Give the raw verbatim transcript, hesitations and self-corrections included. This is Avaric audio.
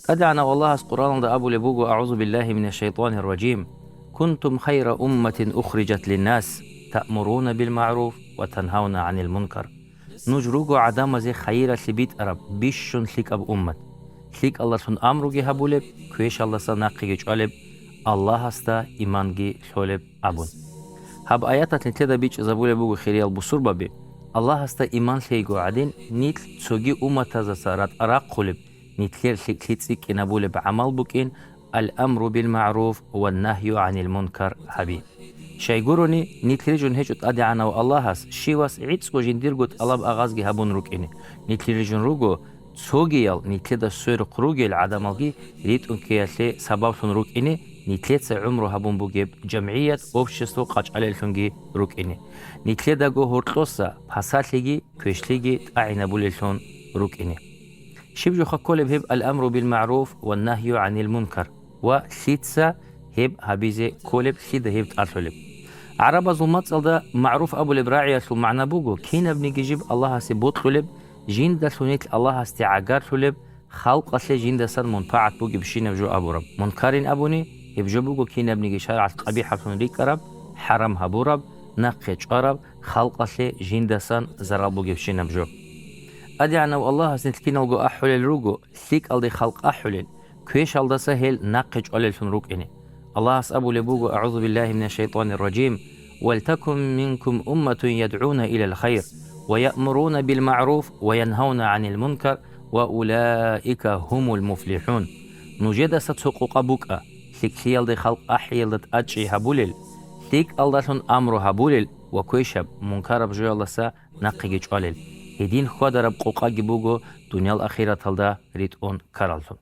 ТӀадегӀанав Аллагьас Къуръаналда абулеб буго: «АгӀузу биллагьи минаш шайтӀанир ражим. Кунтум хайра умматин ухриджат линнас, таъмуруна бил магӀруф ва тангьавна гӀанил мункар». Нуж руго гӀадамазе хайиралъе битӀараб бищун лъикӀаб уммат. ЛъикӀалдалъун амруги гьабулеб, квешалдаса нахъеги чӀвалеб, Аллагьасда иманги лъолеб абун. Гьаб аяталъ нилъеда бичӀчӀизабулеб буго, хириял бусурбаби, Аллагьасда иман лъейго гӀадин, нилъ цоги умматаздаса ратӀа рахъулеб, нилъер лъикӀлъи цӀикӀкӀинабулеб гӀамал букӀин, ал-амру бил-магӀруф ва нагью гӀанил мункар гьаби. Щайгурони, нилъ рижун гьечӀо ТӀадегӀанав Аллагьас, щивас гӀицӀго жиндирго тӀалаб-агъазги гьабун рукӀине. Нилъ рижун руго, цогиял нилъеда сверухъ ругел гӀадамалги ритӀун ккеялъе сабаблъун рукӀине, нилъеца гӀумру гьабун бугеб жамгӀият, общество къачӀалеллъунги рукӀине. Нилъедаго гьоркьоса пасалъиги квешлъиги тӀагӀинабулеллъун рукӀине. Щиб жоха кколеб гьеб ал-амру бил-магӀруф ва нагью гӀанил мункар ва лъица гьеб гьабизе кколеб, лъида гьеб тӀалъулеб? ГӀарабазул мацӀалда магӀруф абулеб рагӀиялъул магӀна буго, кинабниги жиб Аллагьасе бокьулеб, жиндалъун нилъ Аллагьасде гӀагарлъулеб, халкъалъе жиндасан мунпагӀат бугебщинаб жо абураб. Мункарин абуни, гьеб жо буго кинабниги шаргӀалъ къабихӀаблъун рикӀкӀараб, хӀарам гьабураб, нахъе чӀвараб, халкъалъе жиндасан зарал бугебщинаб жо. ТӀадегӀанав Аллагьас нилъ киналго ахӀулел руго, лъикӀалде халкъ ахӀулел, квешалдаса гьел нахъе чӀвалеллъун рукӀине. Аллагьас абулеб буго, агӀузу биллагьи минаш шайтӀанир ражим: «Валтакун минкум умматун ядгӀуна илал хайр, ва яъмуруна бил магӀруф, ва янгьавна гӀанил мункар, ва улаика гьумул муфлихӀун». Нужедаса цо къокъа букӀа, лъикӀлъиялде халкъ ахӀиялда тӀадчӀей гьабулел, лъикӀалдалъун амру гьабулел ва квешаб, мункараб жоялдаса нахъеги чӀвалел. Гьедин хьвадараб къокъаги буго дуниял ахираталда ритӀун ккараллъун.